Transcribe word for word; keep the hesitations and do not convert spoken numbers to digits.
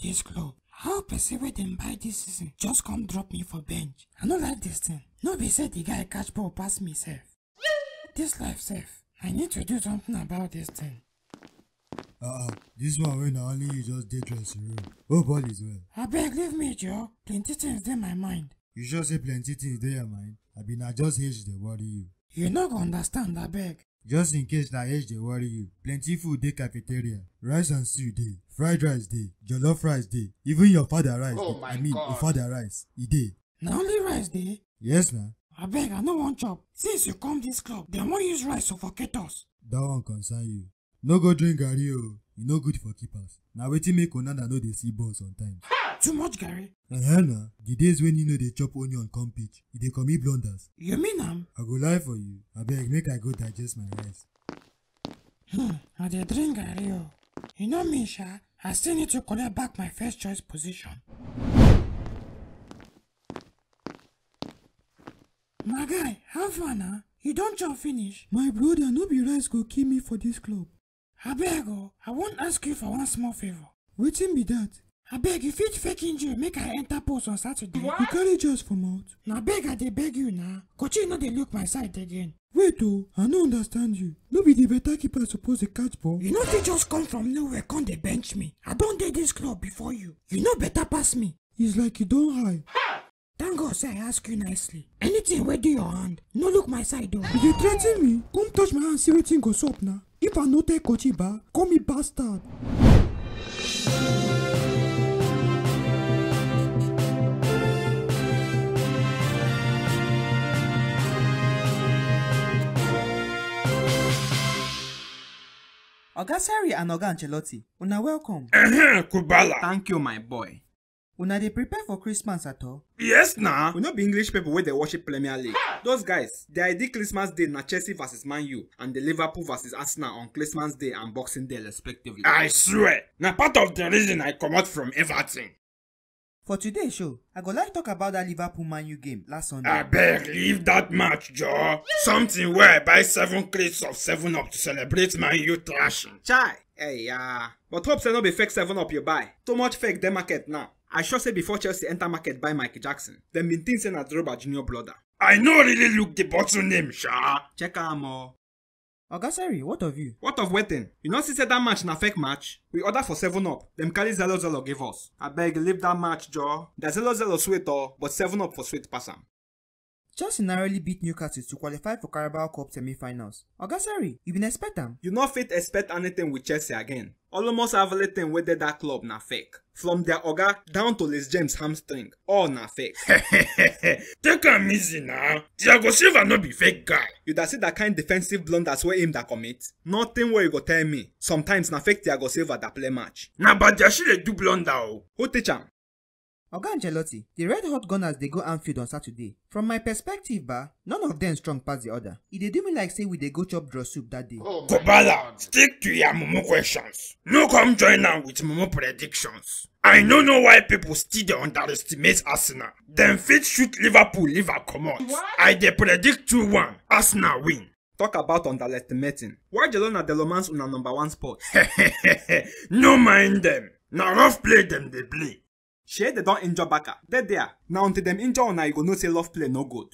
this club. How person wey dem buy this season just come drop me for bench? I no like this thing. No be say the guy catch ball pass me sef. This life sef, I need to do something about this thing. Uh-uh, this one wey na only you just dey dressing room. Hope all is well. Abeg leave me, Joe. Plenty things dey my mind. You sure say plenty things dey your mind? Abi na just age dey worry you? You no go understand, abeg. Just in case na age dey worry you, plenty food dey cafeteria. Rice and stew dey, fried rice dey, jollof rice dey, even your father rice Oh dey. My I mean, God. Father rice, e dey. Na only rice dey? Yes na. Abeg, I no wan chop. Since you come this club, dem wan use rice suffocate us. That one concern you. No go drink garri o, e no good for keepers. Na wetin make Onana no dey see ball sometimes. Too much garri. Uh-huh na. The days when you no dey chop onion come pitch, e dey commit blunders. You mean am? I go lie for you. Abeg, make I go digest my rice. Hmm, I dey drink garri o. You know me, sha. I still need to collect back my first choice position. My guy, how far na? You don chop finish? My brother, no be rice go kill me for this club. Abeg o, I wan ask you for one small favor. Wetin be that? Abeg, you fit fake injury make I enter post on Saturday? You carry just for mouth. Na beg I dey beg you na. Coach no dey look my side again. Wait o, I no understand you. No be the better keeper suppose dey catch ball? You no fit just come from nowhere come dey bench me. I don dey this club before you. You no better pass me. It's like you don high. Thank God say I ask you nicely. Anything wey dey your hand, no look my side o. You dey threaten me? Come touch my hand, see wetin go sup na. If I no take Kochiba, call me bastard. Oga Sarri and Oga Ancelotti, una welcome. Ehem, Kubala. Thank you, my boy. Una dey prepare for Christmas at all? Yes na. We no be English people wey dey worship Premier League. Those guys, their idea Christmas Day na Chelsea versus Man U and the Liverpool versus Arsenal on Christmas Day and Boxing Day respectively. I swear, na part of the reason I comot from Everton. For today's show, I go like talk about that Liverpool Man U game last Sunday. Abeg, leave that match, Joe. Something where I buy seven crates of seven up to celebrate Man U thrashing. Chai, hey, yeah. But hope say no be fake seven up you buy. Too much fake dey market now. I sure say before Chelsea enter market buy Mike Jackson, dem bin think say na Drogba Junior brother. I no really look the bottle name, sha. Check am o. Oga Sarri, what of you? What of wetin? You no see say that match na fake match? We order for seven up, dem carry zero zero give us. Abeg, leave that match, Joe. The zero zero sweet o, but seven up for sweet pass am. Chelsea narrowly beat Newcastle to qualify for Carabao Cup semi-finals. Oga Sarri, you bin expect am? You no fit expect anything with Chelsea again. Almost everything wey dey that club na fake. From their oga down to Reece James hamstring, all na fake. Take am easy na. Thiago Silva no be fake guy. You da see that kind defensive blunders wey him da commit? Nothing wey you go tell me. Sometimes na fake Thiago Silva da play match. Na Badiashile do blunder o. Who teach am? Oga Ancelotti, the Red Hot Gunners dey go Anfield on Saturday. From my perspective, ba, none of them strong pass the other. E dey do me like say we dey go chop draw soup that day. Kobala, stick to your mumu questions. No come join am with mumu predictions. I no know why people still dey underestimate Arsenal. Dem fit shoot Liverpool liver comot. I dey predict two one, Arsenal win. Talk about underestimating. Why Jelona dey romance una number one spot? No mind them. Na rough play dem dey play. Shey dem don injure Barca? Dey there. Na until dem injure una you go know say rough play no good.